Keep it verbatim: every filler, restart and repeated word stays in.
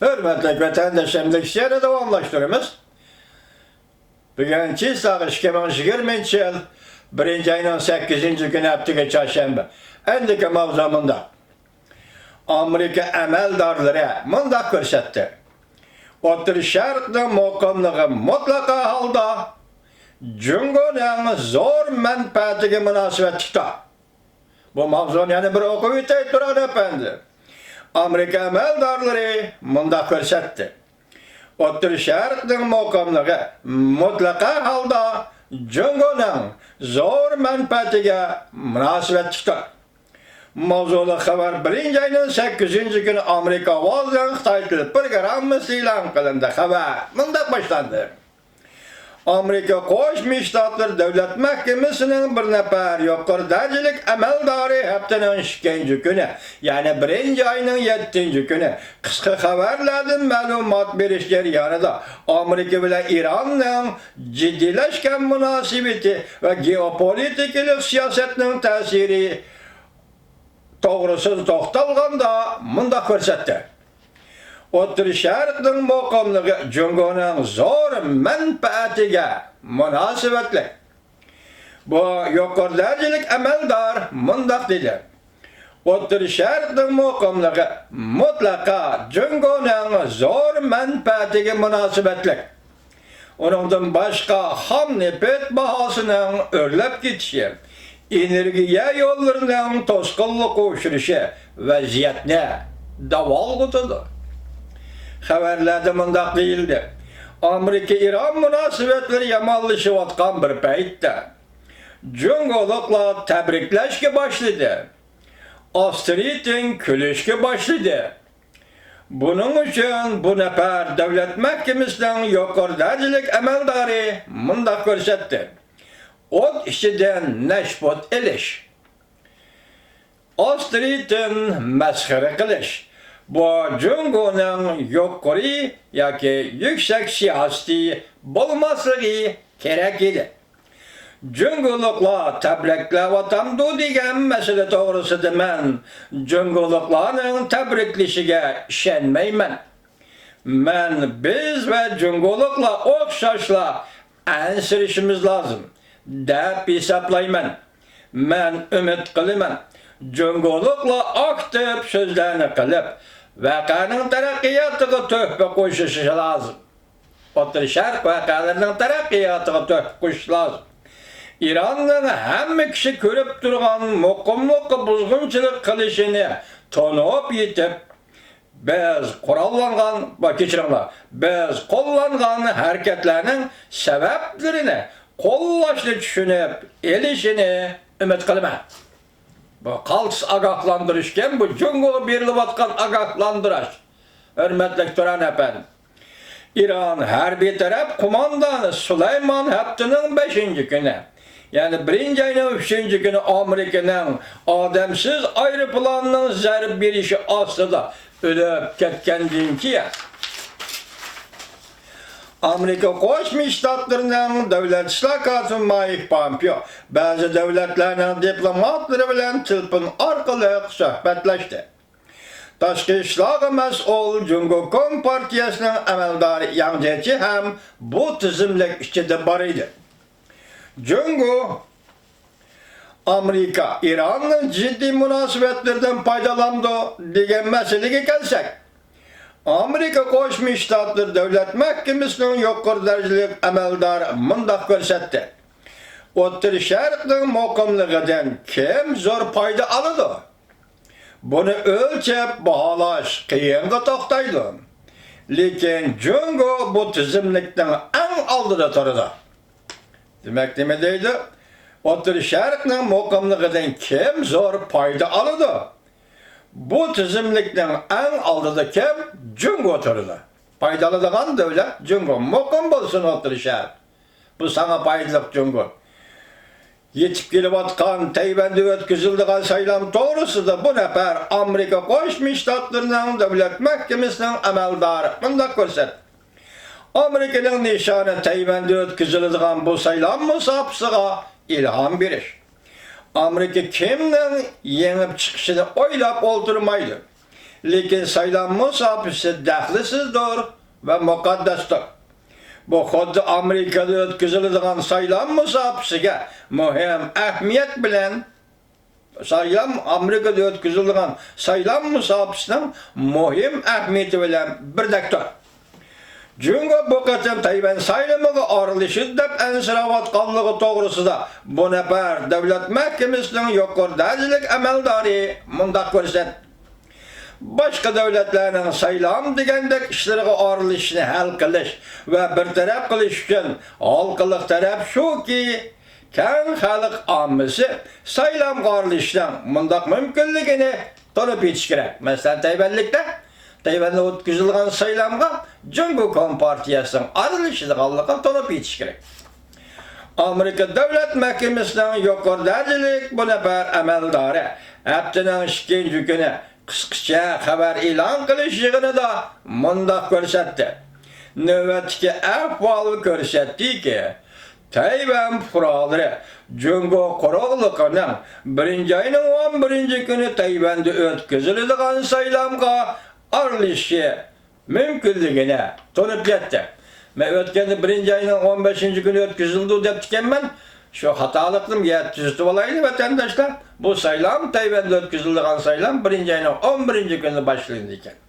ھۆرمەتلىك ۋەتەنداشلىرىمىز، يەنە داۋاملاشتۇرىمىز. بۈگۈن چىسلاغ ئىككى مىڭ يىگىرمىنچى يىل بىرىنچى ئاينىڭ سەككىزىنچى كۈنى، ھەپتىگە چارشەنبە. ئەندىكى ماۋزۇ مۇنداق. ئامېرىكا ئەمەلدارلىرى مۇنداق كۆرسەتتى. ئوتتۇرا شەرقنىڭ مۇقىملىقى مۇتلەقا ھالدا جۇڭگونىڭ زور مەنپەئەتىگە مۇناسىۋەتلىكتۇر. بۇ ماۋزۇنى يەنە بىر ئوقۇۋېتەي، تۇران ئەپەندى. ئامېرىكا ئەمەلدارلىرى مۇنداق كۆرسەتتى. ئوتتۇرا شەرقنىڭ مۇقىملىقى مۇتلەقا ھالدا جۇڭگونىڭ زور مەنپەئەتىگە مۇناسىۋەتلىكتۇر. ماۋزۇلۇق خەۋەر بىرىنچى ئاينىڭ سەككىزىنچى كۈنى ئامېرىكا ئاۋازىنىڭ خىتاي تىل پروگراممىسى ئېلان قىلىندى. خەۋەر مۇنداق باشلاندى. ئامېرىكا قوشما شتاتلىرى دۆلەت مەھكىمىسىنىڭ بىر نەپەر يۇقىرى دەرىجىلىك ئەمەلدارى ھەپتىنىڭ ئىككىنچى كۈنى، يەنى بىرىنچى ئاينىڭ يەتتىنچى كۈنى قىسقا خەۋەرلەردىن مەلۇمات بېرىش جەريانىدا ئامېرىكا بىلەن ئىراننىڭ جىددىيلەشكەن مۇناسىۋىتى ۋە گېئوپولىتىكىلىق سىياسەتنىڭ تەسىرى توغرىسىدا توختالغاندا مۇنداق كۆرسەتتى. ئوتتۇرا شەرقنىڭ مۇقىملىقى جۇڭگونىڭ زور مەنپەئەتىگە مۇناسىۋەتلىك. بۇ يۇقىرى دەرىجىلىك ئەمەلدار مۇنداق دېدى. ئوتتۇرا شەرقنىڭ مۇقىملىقى مۇتلەقا جۇڭگونىڭ زور مەنپەئەتىگە مۇناسىۋەتلىك. ئۇنىڭدىن باشقا خام نېفىت باھاسىنىڭ ئۆرلەپ كېتىشى، ئېنېرگىيە يوللىرىنىڭ توسقۇنلۇققا ئۇچرىشى ۋەزىيەتنى داۋالغۇتىدۇ. خەۋەرلەردە مۇنداق دېيىلدى، ئامېرىكا ئىران مۇناسىۋەتلىرى يامانلىشىۋاتقان بىر پەيتتە، جۇڭگولۇقلار تەبرىكلەشكە باشلىدى. ئاسترىتىن كۈلۈشكە باشلىدى. بۇنىڭ ئۈچۈن بۇ نەپەر دۆلەت مەھكىمىسىنىڭ يۇقىرى دەرىجىلىك ئەمەلدارى مۇنداق كۆرسەتتى. ئوت ئىچىدىن نەشپۇت ئېلىش. ئاسترىتىن مەسخىرە قىلىش. بۇ جۇڭگونىڭ يۇقىرى ياكى يۈكسەك سىياسىتى بولماسلىقى كېرەك ئىدى. جۇڭگولۇقلار تەبرىكلەۋاتامدۇ دېگەن مەسىلە توغرىسىدا مەن جۇڭگولۇقلارنىڭ تەبرىكلىشىگە ئىشەنمەيمەن. مەن بىز ۋە جۇڭگولۇقلار ئوخشاشلا ئەنسىرىشىمىز لازىم، دەپ ھېسابلايمەن. مەن ئۈمىد قىلىمەن، جۇڭگولۇقلار ئاكتىپ سۆزلەرنى قىلىپ، ۋەقەنىڭ تەرەققىياتىغا تۆھپە قوشۇشى لازىم. ئوتتۇرا شەرق ۋەقەلىرىنىڭ تەرەققىياتىغا تۆھپە قوشۇش لازىم. ئىراننىڭ ھەممە كىشى كۆرۈپ تۇرغان مۇقىملىققا بۇزغۇنچىلىق قىلىشىنى تونۇپ يېتىپ، بىز قوراللانغان، ۋە كەچۈرۈڭلار، بىز قوللانغان ھەرىكەتلەرنىڭ سەۋەبلىرىنى قوللاشنى چۈشىنىپ ئېلىشىنى ئۈمىد قىلىمەن. بۇ قالتىس ئاگاھلاندۇرۇشكەن، بۇ جۇڭگوغا بېرىلىۋاتقان ئاگاھلاندۇرۇش. ھۆرمەتلىك تۇران ئەپەندى. ئىران ھەربىي تەرەپ قوماندانى سۇلايمان ھەپتىنىڭ بەشىنچى كۈنى، يەنى بىرىنچى ئاينىڭ ئۈچىنچى كۈنى ئامېرىكىنىڭ ئادەمسىز ئايروپىلانىنىڭ زەربە بېرىشى ئاستىدا ئۆلۈپ كەتكەندىن كېيىن، ئامېرىكا قوشما شتاتلىرىنىڭ دۆلەت ئىشلار كاتىپى مايك پومپېئو بەزى دۆلەتلەرنىڭ دىپلوماتلىرى بىلەن تېلېفون ئارقىلىق سۆھبەتلەشتى. تاشقى ئىشلارغا مەسئۇل جۇڭگو كومپارتىيەسىنىڭ ئەمەلدارى ياڭ جيېچى ھەم بۇ تىزىملىك ئىچىدە بار ئىدى. جۇڭگو، ئامېرىكا ئىراننىڭ جىددىي مۇناسىۋەتلىرىدىن پايدىلانىدۇ دېگەن مەسىلىگە كەلسەك، ئامېرىكا قوشما شتاتلىرى دۆلەت مەھكىمىسىنىڭ يۇقىرى دەرىجىلىك ئەمەلدارى مۇنداق كۆرسەتتى. ئوتتۇرا شەرقنىڭ مۇقىملىقىدىن كىم زور پايدا ئالىدۇ؟ بۇنى ئۆلچەپ باھالاش قىيىنغا توختايدۇ. لېكىن جۇڭگو بۇ تىزىملىكنىڭ ئەڭ ئالدىدا تۇرىدۇ. دېمەك، نېمە دەيدۇ؟ ئوتتۇرا شەرقنىڭ مۇقىملىقىدىن كىم زور پايدا ئالىدۇ؟ بۇ تىزىملىكنىڭ ئەڭ ئالدىدا كىم؟ جۇڭگو تۇرىدۇ. پايدا ئالىدىغان دۆلەت جۇڭگو. مۇقىم بولسۇن ئوتتۇرا شەرق. بۇ ساڭا پايدىلىق جۇڭگو. يېتىپ كېلىۋاتقان تەيۋەندە ئۆتكۈزۈلىدىغان سايلام توغرىسىدا بۇ نەپەر ئامېرىكا قوشما شتاتلىرىنىڭ دۆلەت مەھكىمىسىنىڭ ئەمەلدارى مۇنداق كۆرسەتتى. ئامېرىكىنىڭ نىشانى تەيۋەندە ئۆتكۈزۈلىدىغان بۇ سايلام مۇساپىسىغا ئىلھام بېرىش. ئامېرىكا كىمنىڭ يېڭىپ چىقىشىنى ئويلاپ ئولتۇرمايدۇ. لېكىن سايلام مۇساپىسى دەخلىسىزدۇر ۋە مۇقەددەستۇر. بۇ خۇددى ئامېرىكىدا ئۆتكۈزۈلىدىغان سايلام مۇساپىسىگە مۇھىم ئەھمىيەت بىلەن سايلام، ئامېرىكىدا ئۆتكۈزۈلىدىغان سايلام مۇساپىسىنىڭ مۇھىم ئەھمىيىتى بىلەن بىردەكتۇر. جۇڭگو بۇ قېتىم تەيۋەن سايلىمىغا ئارىلىشىدۇ دەپ ئەنسىرەۋاتقانلىقى توغرىسىدا بۇ نەپەر دۆلەت مەھكىمىسىنىڭ يۇقىرى دەرىجىلىك ئەمەلدارى مۇنداق كۆرسەتتى. باشقا دۆلەتلەرنىڭ سايلام دېگەندەك ئىشلىرىغا ئارىلىشىشنى ھەل قىلىش ۋە بىر تەرەپ قىلىش ئۈچۈن ھالقىلىق تەرەپ شۇكى، كەڭ خەلق ئاممىسى سايلامغا ئارىلىشىشنىڭ مۇنداق مۇمكىنلىكىنى تونۇپ يېتىش كېرەك. مەسىلەن، تەيۋەنلىكتە تەيۋەندە ئۆتكۈزۈلگەن سايلامغا جۇڭگو كومپارتىيەسىنىڭ ئارىلىشىدىغانلىقىنى تونۇپ يېتىش كېرەك. ئامېرىكا دۆلەت مەھكىمىسىنىڭ يۇقىرى دەرىجىلىك بۇ نەپەر ئەمەلدارى ھەپتىنىڭ ئىككىنچى كۈنى قىسقىچە خەۋەر ئېلان قىلىش يىغىنىدا مۇنداق كۆرسەتتى: نۆۋەتتىكى ئەھۋال كۆرسەتتىكى، تەيۋەن پۇقرالىرى جۇڭگو قۇرۇقلۇقىنىڭ بىرىنچى ئاينىڭ ئون بىرىنچى كۈنى تەيۋەندە ئۆتكۈزۈلىدىغان سايلامغا ئارىلىشىشى مۇمكىنلىكىنى تونۇپ يەتتى. مەن ئۆتكەندە بىرىنچى ئاينىڭ ئون بەشىنچى كۈنى ئۆتكۈزۈلىدۇ دەپتىكەنمەن. شۇ خاتالىقنى يەنە تۈزىتىۋالايلى، ۋەتەنداشلار. بۇ سايلام، تەيۋەندە ئۆتكۈزۈلىدىغان سايلام بىرىنچى ئاينىڭ ئون بىرىنچى كۈنى باشلىنىدىكەن.